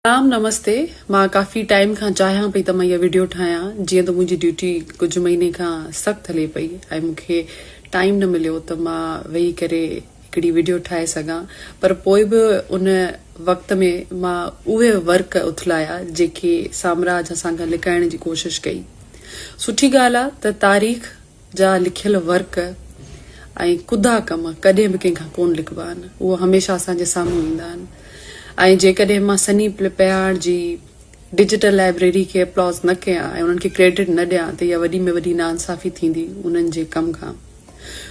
سلام نمستي مان ڪافي ٽائيم کان چاهيان پئي ته مان اها وڊيو ٺاهيان جيئن ته منهنجي ڊيوٽي ڪجهه مهيني کان سخت هلي پئي ۽ مون کي ٽائيم نه مليو ته مان ويهي ڪري هڪڙي وڊيو ٺاهي سگهان پر پوء به ان وقت ۾ مان اهي ورق اٿلايا جيڪي سامراج اسان کان لڪائڻ جي ڪوشش ڪئي سٺي ڳالهه آ ته تاريخ جا لکيل ورق ۽ ڪڌا ڪم ڪڏهن به ڪنهن کان ڪونه لکبا آهن، اهي هميشه اسان جي سامهون ايندا آهن ۽ جيڪڏهن مان سني پياڻ جي ڊجيٽل لائبريري کي اپلاز نه ڪيان ۽ انهن کي ڪريڊٽ نه ڏيان ته اها وڏي ۾ وڏي ناانصافي ٿيندي انهن جي ڪم کان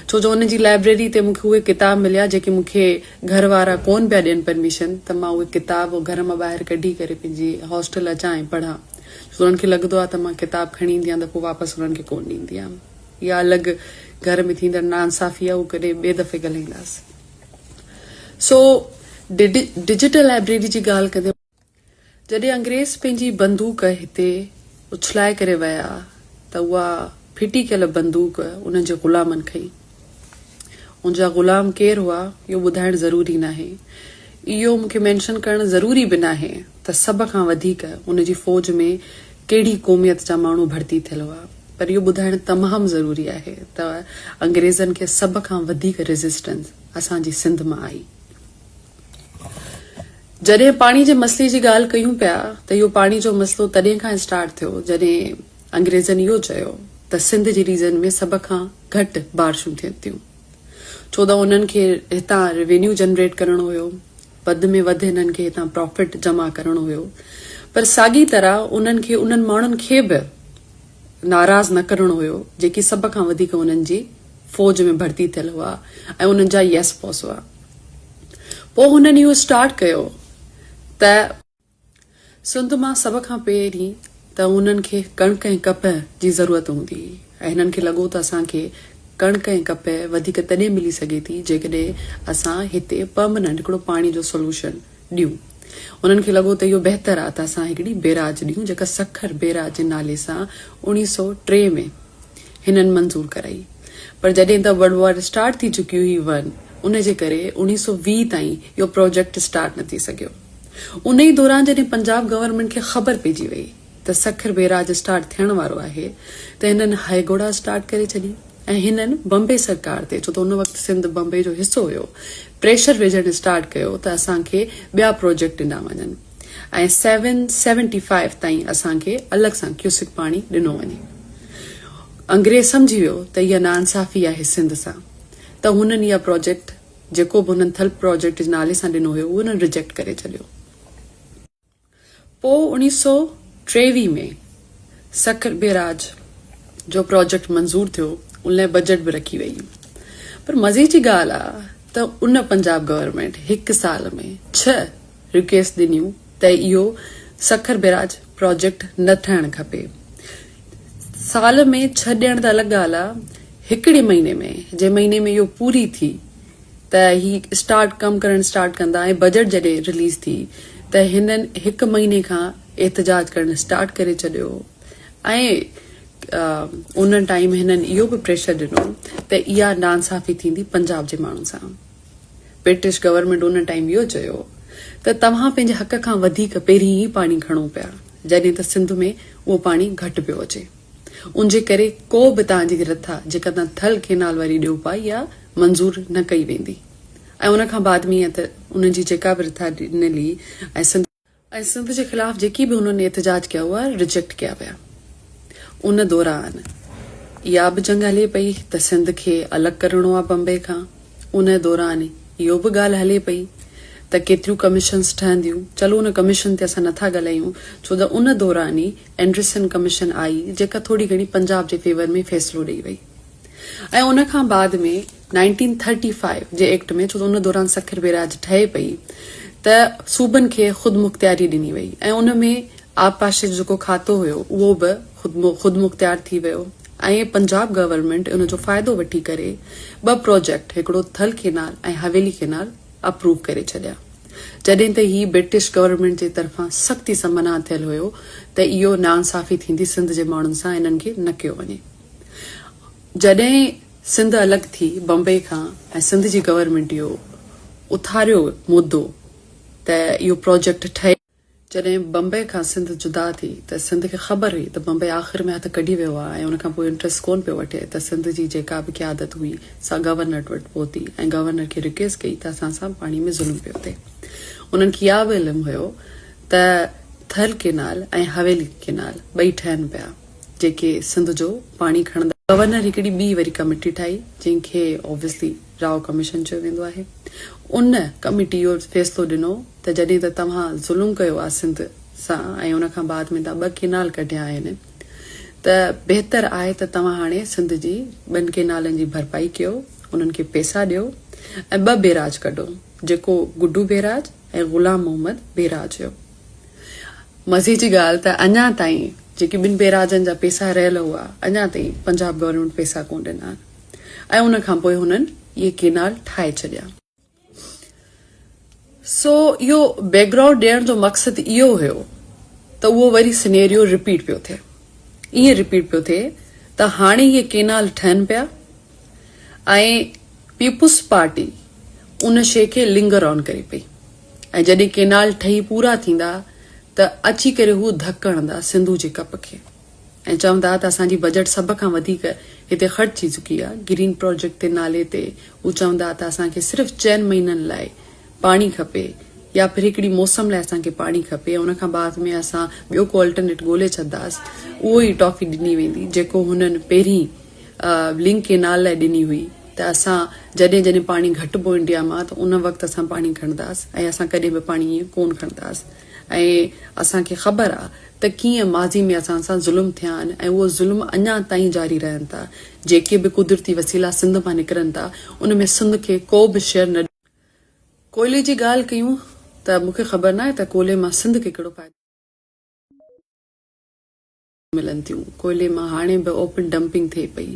ڇو جو انهن جي لائبريري تي مون کي اهي ڪتاب مليا جيڪي مون کي گهر وارا ڪونه پيا ڏين پرميشن ته مان اهي ڪتاب گهر مان ٻاهر ڪڍي ڪري پنهنجي هاسٽل اچان ۽ پڙهان. ڇو انهن کي لڳندو آهي ته مان ڪتاب کڻي ايندي آهيان ته پوء واپس انهن کي ڪونه ڏيندي آهيان. اها الڳ گهر ۾ ٿيندڙ ناانصافي آهي اهو ڪڏهن ٻئي دفعي ڳالهائينداس. سو ڊجيٽل لائبريري جي ڳالهه ڪندي جڏهن انگريز پنهنجي بندوق هتي اڇلائي ڪري ويا ته اها ڦٽي ڪيل بندوق انهن جي غلامن کنئي. ان جا غلام ڪير هئا اهو ٻڌائڻ ضروري ناهي. اهو مون کي مينشن ڪرڻ ضروري به ناهي ته سڀ کان وڌيڪ ان جي فوج ۾ ڪهڙي قوميت جا ماڻهو ڀرتي ٿيل هئا پر اهو ٻڌائڻ تمام ضروري آهي ته انگريزن کي سڀ کان وڌيڪ ريزسٽنس اسان جي سنڌ مان آئي. جڏهن پاڻي جي مسئلي جي ڳالهه ڪيون پيا ته اهو پاڻي جو مسئلو تڏهن کان اسٽارٽ ٿيو جڏهن انگريزن اهو چيو ته سنڌ جي ريجن ۾ سڀ کان گهٽ بارشون ٿين ٿيون ڇو ته انهن کي هتان ريونيو جنريٽ ڪرڻو هيو وڌ ۾ وڌ هنن کي هتان پرافٽ جمع ڪرڻو هيو پر ساڳي طرح انهن کي انهن ماڻهن کي به ناراض نه ڪرڻو هيو جيڪي سڀ کان وڌيڪ انهن جي فوج ۾ ڀرتي ٿيل هئا ۽ انهن جا يس باس هئا پوء هنن اهو اسٽارٽ ڪيو ته سنڌ مان سڀ کان پهرين ته انهن کي ڪڻڪ ۽ ڪپهه جي ضرورت هوندي هئي ۽ هنن کي لڳو ته اسان کي ڪڻڪ ۽ ڪپهه وڌيڪ تڏهن ملي سگهي ٿي جيڪڏهن اسان هتي پرمننٽ هڪڙو پاڻي جو سولوشن ڏيون. انهن کي لڳو ته اهو بهتر آهي ته اسان هڪڙي بيراج ڏيون جيڪا سکر بيراج جي نالي سان 1903 ۾ هنن منظور ڪرائي پر جڏهن ته ورلڊ وار اسٽارٽ ٿي چڪي هئي ون ان جي ڪري 1920 تائين اهو پروجيڪٽ اسٽارٽ نه ٿي سگهيو. انهي دوران جڏهن پنجاب گورنمينٽ کي خبر پئجي وئي ته سکر بيراج اسٽارٽ ٿيڻ وارو آهي ته هنن هائي گهوڙا اسٽارٽ ڪري ڇڏي ۽ هنن بمبي سرڪار تي ڇو ته ان وقت سنڌ بمبي جو حصو هيو پريشر وجهڻ اسٽارٽ ڪيو ته اسان کي ٻيا پروجيڪٽ ڏنا وڃن ۽ سيون سيونٽي فائيو تائين اسان کي الڳ سان ڪيوسڪ پاڻي ڏنو وڃي. انگريز سمجهي ويو ته اها ناانصافي آهي سنڌ سان ته هنن اها پروجيڪٽ جيڪو به هنن ٿل پراجيڪٽ جي نالي سان ڏنو هيو اهو هنن رجيڪٽ ڪري ڇڏيو. پوء 1923 ۾ سکر بيراج جو پراجيڪٽ منظور ٿيو ان لاء بجيٽ به رکي وئي پر مزي جي ڳالهه آ ته ان پنجاب گورنمينٽ هڪ سال ۾ ڇهه رڪويسٽ ڏنيون ته اهو سکر بيراج پراجيڪٽ نه ٺهڻ کپي. سال ۾ ڇهه ڏيڻ ته الڳ ڳالهه آ، هڪڙي مهيني ۾ جنهن مهيني ۾ اهو پوري ٿي ته هي اسٽارٽ ڪم ڪرڻ اسٽارٽ ڪندا ۽ بجيٽ جڏهن رليز ٿي ته هنن هڪ مهيني کان احتجاج ڪرڻ اسٽارٽ ڪري ڇڏيو ۽ ان ٽائيم هنن اهو به پريشر ڏنو ته اها ناانصافي ٿيندي پنجاب جي ماڻهن سان. برٽش گورنمينٽ ان ٽائيم اهو چيو ته توهان پنهنجي حق کان وڌيڪ پهرين ئي پاڻي کڻو پيا جڏهن ته سنڌ ۾ اهو پاڻي گهٽ پيو اچي ان جي ڪري ڪو به توهان جي رٿا جيڪا توهان ٿل ڪينال واري ڏيو پيا اها منظور نه ڪئي ويندي ۽ ان کان بعد ۾ ائين ته انهن جي جيڪا به رٿا ڏنل هئي ۽ سنڌ ۽ سنڌ جي خلاف جيڪي به هنن احتجاج ڪيا اها رجيڪٽ ڪيا ويا. ان دوران اها به جنگ هلي پئي ته سنڌ کي الڳ ڪرڻو آ بمبئي کان. ان دوران اهو به ڳالهه هلي پئي ته ڪيتريون ڪميشنز ٺهنديون. چلو ان ڪميشن تي اسان نٿا ڳالهايون ڇو ته ان دوران ئي اينڊرسن ڪميشن آئي جيڪا ٿوري گهڻي پنجاب جي فيور ۾ فيصلو ڏئي وئي. ۽ ان کان بعد ۾ نائنٽين ٿرٽي فائيو جي ايڪٽ ۾ ڇو ته ان دوران سکر بيراج ٺهي پئي ته صوبن کي خودمختياري ڏني وئي ۽ ان ۾ آبپاشي جو جيڪو کاتو هيو اهو به خودمختيار ٿي ويو ۽ پنجاب گورنمينٽ ان جو فائدو وٺي ڪري ٻه پروجيڪٽ هڪڙو ٿل ڪينال ۽ حويلي ڪينال اپروو ڪري ڇڏيا جڏهن ته هي برٽش گورنمينٽ جي طرفان سختي سان منع ٿيل هيو ته اهو ناانصافي ٿيندي سنڌ جي ماڻهن سان انهن کي نه ڪيو وڃي. جڏهن سنڌ الڳ ٿي بمبئي کان ۽ سنڌ جي گورنمينٽ اهو اٿاريو مدو ته اهو پروجيڪٽ ٺهي. جڏهن بمبئي کان سنڌ جدا ٿي ته سنڌ کي خبر هئي ته بمبئي آخر ۾ هٿ ڪڍي ويو آهي ۽ ان کان پوء انٽريسٽ ڪونه پيو وٺي ته سنڌ جي جيڪا به قيادت هئي سا گورنر وٽ پهتي ۽ گورنر کي رڪويسٽ ڪئي ته اسان سان پاڻي ۾ ظلم پيو ٿئي. انهن کي اها به علم هيو ته ٿل ڪينال ۽ حويلي ڪينال ٻئي ٺهن پيا جيڪي سنڌ جو پاڻي کڻندا. گورنر هڪڙي ٻي وري ڪميٽي ٺاهي جنهن کي Obviously Rao commission چيو ويندو آهي. ان ڪميٽي اهو فيصلو ڏنو ته جڏهن ته توهان ظلم ڪيو آهي سنڌ سان ۽ ان کان بعد ۾ توهان ٻه ڪينال ڪڍيا آهن ته بهتر آهي ته توهان هاڻي سنڌ جي ٻن ڪينالن جي ڀرپائي ڪيو، انهن کي پئسا ڏيو ۽ ٻه بيراج ڪڍو جيڪو گڊو بيراج ۽ غلام محمد بيراج هيو. مزي جي ڳالهه ته اڃا تائين جيڪي ٻن بيراجن جا پئسا رهيل هئا اڃا تائين پنجاب گورنمينٽ پئسا ڪونه ڏنا آهن. ۽ ان کان پوء هنن اهي ڪينال ٺاهي ڇڏيا. سو اهو بيڪ گرائونڊ ڏيڻ جو مقصد اهو هيو ته اهو وري سنيريو رپيٽ پيو ٿئي. ائين رپيٽ پيو ٿئي ته هاڻي اهي ڪينال ٺهن پيا ۽ پيپلز پارٽي ان شيء کي لنگر آن ڪري پئي ۽ جڏهن ڪينال ٺهي پورا ٿيندا ته اچي ڪري هو ڌڪ هڻندا سنڌو جي ڪپ کي. ۽ چوندا ته اسان جي بجيٽ سڀ کان وڌيڪ هتي خرچ ٿي چڪي آهي، گرين پراجيڪٽ تي نالي تي هو چوندا ته اسان کي صرف چئن مهينن لاء پاڻي کپي يا ڦر هڪڙي موسم لاء اسان کي پاڻي کپي ۽ ان کان بعد ۾ اسان ٻيو ڪو الٽرنيٽ ڳولي ڇڏنداس اهو ئي ٽافي ڏني ويندي جيڪو هنن پهرين لنڪ ڪينال لاء ڏني هئي ته اسان جڏهن جڏهن پاڻي گهٽبو انڊيا مان ته ان وقت اسان پاڻي کڻنداس ۽ اسان ڪڏهن به پاڻي ائين ڪونه کڻنداس ۽ اسان کي خبر آ ته ڪيئن ماضي ۾ اسان سان ظلم ٿيا آهن ۽ اهو ظلم اڃا تائين جاري رهن ٿا. جيڪي به قدرتي وسيلا سنڌ مان نڪرن ٿا ان ۾ سنڌ کي ڪو به شيئر نه ڪوئلي جي ڳالهه ڪيون ته مون کي خبر ناهي ته ڪولي مان سنڌ کي ڪهڙو فائدو ملن ٿيون. ڪوئلي مان هاڻي به اوپن ڊمپنگ ٿئي پئي.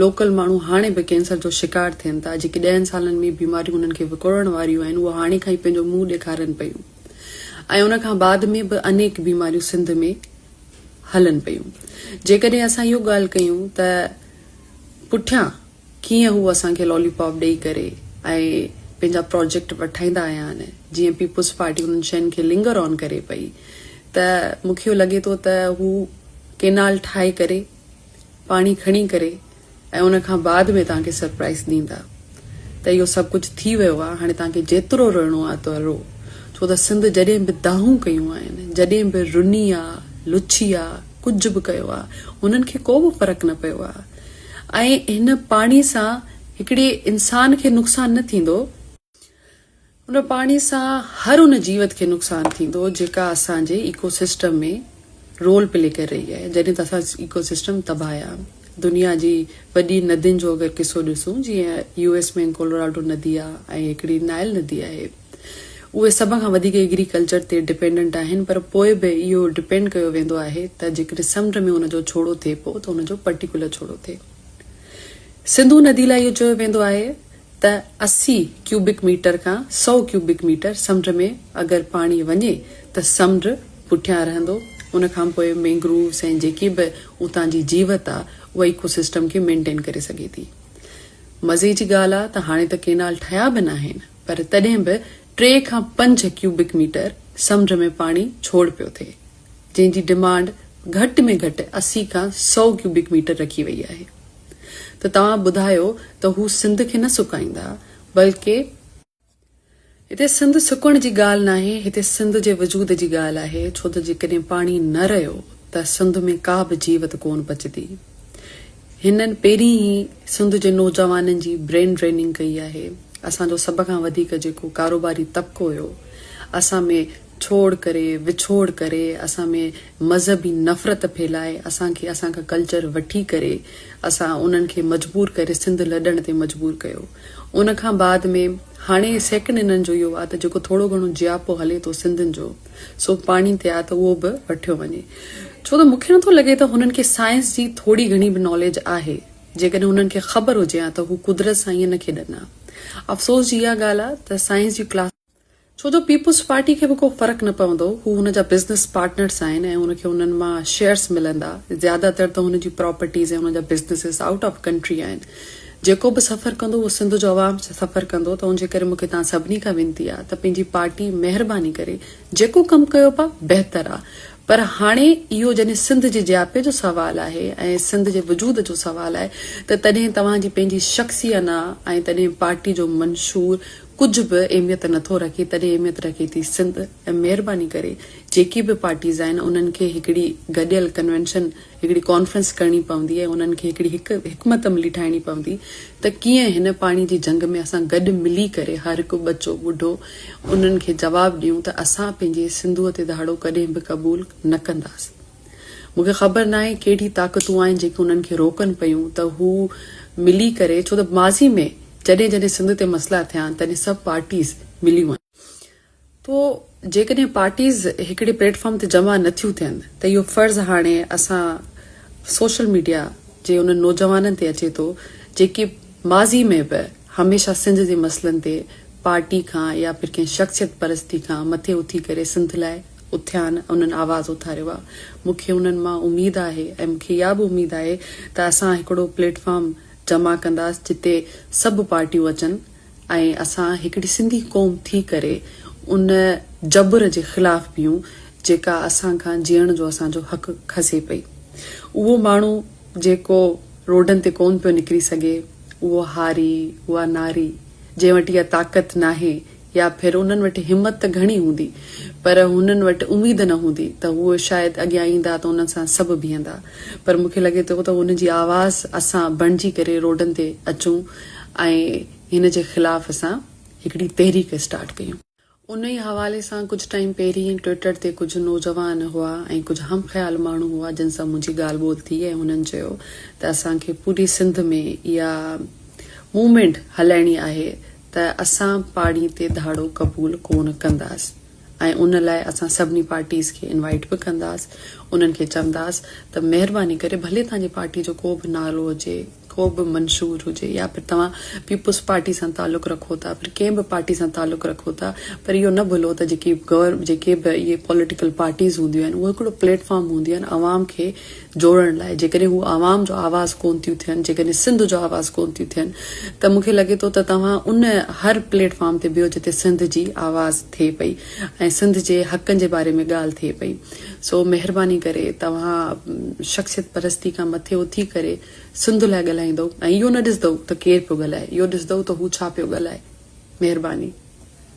لوڪل ماڻهو هاڻي به ڪينسر جو شڪار ٿين ٿا. جيڪي ڏهن سالن ۾ بيماريون انهن کي وڪوڙڻ واريون آهن اهي هاڻي کان ئي پنهنجو منهن ڏيکارين پيون. ۽ ان کان بعد ۾ به انيڪ بيماريون سنڌ ۾ هلن پيون. جيڪڏهن اسان اهو ڳالهه ڪيون ته پٺيان ڪيئن هو اسان کي لالي پاپ ڏئي ڪري ۽ پنهنجا پراجيڪٽ وٺائيندا آيا آهن جيئن پيپلز پارٽي انهن شين کي لنگر آن ڪري پئي ته مون کي اهو لڳي ٿو ته هو ڪينال ٺاهي ڪري پاڻي کڻي ڪري ۽ ان کان بعد ۾ توهان کي سرپرائز ڏيندا ته اهو سڀ ڪجهه ٿي ويو آهي هاڻي توهان کي جيترو روئڻو آهي ته رو ڇو ته سنڌ جڏهن به دانهون ڪيون آهن جڏهن به رني آ لڇي آ ڪجهه به ڪيو آ هنن کي ڪو به فرق نه پيو آ ۽ هن پاڻي سان هڪڙي انسان کي نقصان نه ٿيندو ان پاڻي سان هر ان جيوت کي نقصان ٿيندو جيڪا اسان جي ايڪو سسٽم ۾ رول پلي ڪري رهي آهي جڏهن ته اسان ايڪو سسٽم تباهه آهي دنيا جي وڏي ندين جو اگر قصو ڏسون جيئن يو ايس ۾ ڪولوراڊو ندي آهي ۽ هڪڙي نائل ندي آهي اهي سڀ کان وڌيڪ ايگريڪلچر تي ڊپينڊنٽ آهن پر پوء به اهو ڊپينڊ ڪيو ويندو آهي ته جيڪڏهن سمنڊ ۾ ان جو ڇوڙو ٿئي پيو ته ان جو پرٽيڪولر ڇوڙو ٿئي سنڌو ندي لاء اهو چيو ويندو آهي ته 80 ڪيوبڪ ميٽر کان سئو ڪيوبڪ ميٽر سمنڊ ۾ اگر پاڻي وڃي ته سمنڊ پٺيان رهندو، ان کان پوء مينگرووز ۽ جيڪي به اتان جي جيوت آ اها ايڪو سسٽم کي مينٽين ڪري سگهي ٿي. مزي جي ڳالهه آ ته هاڻي ته ڪينال ٺهيا به ناهن پر تڏهن به ٽي کان پنج ڪيوبڪ ميٽر سمنڊ ۾ پاڻي ڇوڙ پيو ٿئي جنهن جي ڊمانڊ گهٽ ۾ گهٽ 80 کان سئو ڪيوبڪ ميٽر رکي وئي آهي. ته توهان ٻڌايو ته هو سنڌ کي نه سڪائيندا بلڪه. هتي سنڌ سڪڻ جي ڳالهه ناهي هتي سنڌ جي وجود جي ڳالهه آهي ڇو ته جيڪڏهن پاڻي نه رهيو ته سنڌ ۾ ڪا به جيوت ڪونه بچندي. هنن پهرين ئي سنڌ جي نوجوانن جي برين ڊريننگ ڪئي آهي اسان جو سڀ کان وڌيڪ جيڪو ڪاروباري طبقو هيو اسان ۾ ڇوڙ ڪري وڇوڙ ڪري اسان ۾ مذهبي نفرت ڦهلائي اسان کي اسان کان ڪلچر وٺي ڪري اسان انهن کي مجبور ڪري سنڌ لڏڻ تي مجبور ڪيو ان کان بعد ۾ هاڻي سيڪنڊ انهن جو اهو آ ته جيڪو ٿورو گهڻو جياپو هلي ٿو سنڌين جو سو پاڻي تي آ ته اهو به وٺيو وڃي ڇو ته مونکي نٿو لڳي ته هنن کي سائنس جي ٿوري گهڻي به ناليج آهي جيڪڏهن هنن کي خبر هجي ها ته هو قدرت سان ائين نه کيڏن ها افسوس جي اها ڳالهه آ ته سائنس جي ڪلاس ڇو جو پيپلز پارٽي کي به ڪو فرق نه پوندو، هو هن جا بزنس پارٽنرس آهن ۽ هن کي انهن مان شيئرس ملندا، زياده تر ته هن جي پراپرٽيز ۽ هن جا بزنسز آئوٽ آف ڪنٽري آهن جيڪو به سفر ڪندو اهو سنڌ جو عوام سفر ڪندو ته ان جي ڪري مون کي توهان سڀني کان وينتي آ ته پنهنجي پارٽي مهرباني ڪري جيڪو ڪم ڪيو پا بهتر آ پر هاڻي اهو جڏهن سنڌ جي جياپي جو سوال آهي ۽ سنڌ جي وجود جو سوال آهي ته تڏهن توهان جي پنهنجي شخصي انا ۽ تڏهن پارٽي جو منشور ڪجهه به اهميت نٿو رکي تڏهن اهميت رکي ٿي سنڌ ۽ مهرباني ڪري جيڪي به پارٽيز آهن انهن کي هڪڙي گڏيل ڪنوينشن هڪڙي ڪانفرنس ڪرڻي پوندي ۽ انهن کي هڪڙي هڪ حڪمت عملي ٺاهڻي پوندي ته ڪيئن هن پاڻي جي جنگ ۾ اسان گڏ ملي ڪري هر هڪ ٻچو ٻڍو انهن کي جواب ڏيون ته اسان پنهنجي سنڌوء تي ڌاڙو ڪڏهن به قبول نه ڪنداسين. مون کي خبر ناهي ڪهڙي طاقتون آهن جيڪي انهن کي روڪن پيون ته هو ملي ڪري ڇو ته ماضي ۾ جڏهن جڏهن سنڌ تي مسئلا ٿيا آهن تڏهن سڀ پارٽيز مليون آهن. پوء جيڪڏهن پارٽيز هڪڙي پليٽ فارم تي جمع نه ٿيون ٿين ته اهو فرض هاڻي اسان سوشل ميڊيا جي انهن نوجوانن تي اچي ٿو جيڪي ماضي ۾ به هميشه سنڌ جي مسئلن تي پارٽي کان يا پھر ڪنهن شخصيت پرستي کان مٿي اٿي ڪري سنڌ لاء اٿيا آهن انهن آواز اٿاريو آهي مون کي انهن مان اميد آهي ۽ مون کي اها به اميد آهي ته اسان هڪڙو پليٽ فارم جمع ڪنداس جتي سڀ پارٽيون اچن ۽ اسان هڪڙي سنڌي قوم ٿي ڪري ان جبر جي خلاف بيهون جيڪا اسان کان جيئڻ جو اسان جو حق کسي پئي. اهو ماڻهو جيڪو روڊن تي ڪونه پيو نڪري سگهي، اهو هاري، اها ناري جنهن وٽ اها طاقت ناهي يا ڦر انهن وٽ همت ته گهڻي هوندي پر هنن وٽ اميد نه هوندي ته هو شايد اڳيان ايندا ته انهن سان سڀ بيهندا پر مون کي لڳي ٿو ته انهن جي آواز اسان بڻجي ڪري روڊن تي اچون ۽ هن جي خلاف اسان هڪڙي تحريڪ اسٽارٽ ڪيون. انهي حوالي سان ڪجهه ٽائيم پهرين ٽوئٽر تي ڪجهه نوجوان هئا ۽ ڪجهه هم خيال ماڻهو هئا جن سان منهنجي ڳالهه ٻولهه ٿي ۽ هنن چيو ته اسان کي پوري سنڌ ۾ اها موومينٽ هلائڻي آهي ته اسان پاڙي تي ڌاڙو قبول ڪونه ڪنداس ۽ ان لاء اسان سڀني پارٽيز کي انوائيٽ به ڪنداس انهن کي چونداس ته مهرباني ڪري ڀلي توهان جي پارٽي جو ڪو به نالو هجي ڪو به منشور هجي يا پھر توهان پيپلز پارٽي سان تعلق رکو ٿا پھر ڪنهن به پارٽي سان تعلق رکو ٿا پر اهو نه ڀلو ته جيڪي گور جيڪي به اهي پوليٽيڪل پارٽيز هونديون آهن اهو هڪڙو پليٽ فارم هونديون آهن عوام کي جوڙڻ لاء جيڪڏهن هو عوام جو آواز ڪون ٿيون ٿين جيڪڏهن سنڌ جو آواز ڪون ٿيون ٿين ته مون کي لڳي ٿو ته توهان ان هر پليٽ فارم تي بيهو جتي سنڌ جي آواز ٿئي پئي ۽ سنڌ جي حقن جي باري ۾ ڳالهه ٿئي پئي سو مهرباني ڪري توهان شخصيت پرستي کان مٿي اٿي ڪري سنڌ لاء ڳالهائيندؤ ۽ اهو نه ڏسندؤ ته ڪير پيو ڳالهائي اهو ڏسندؤ ته هو ڇا پيو ڳالهائي. مهرباني.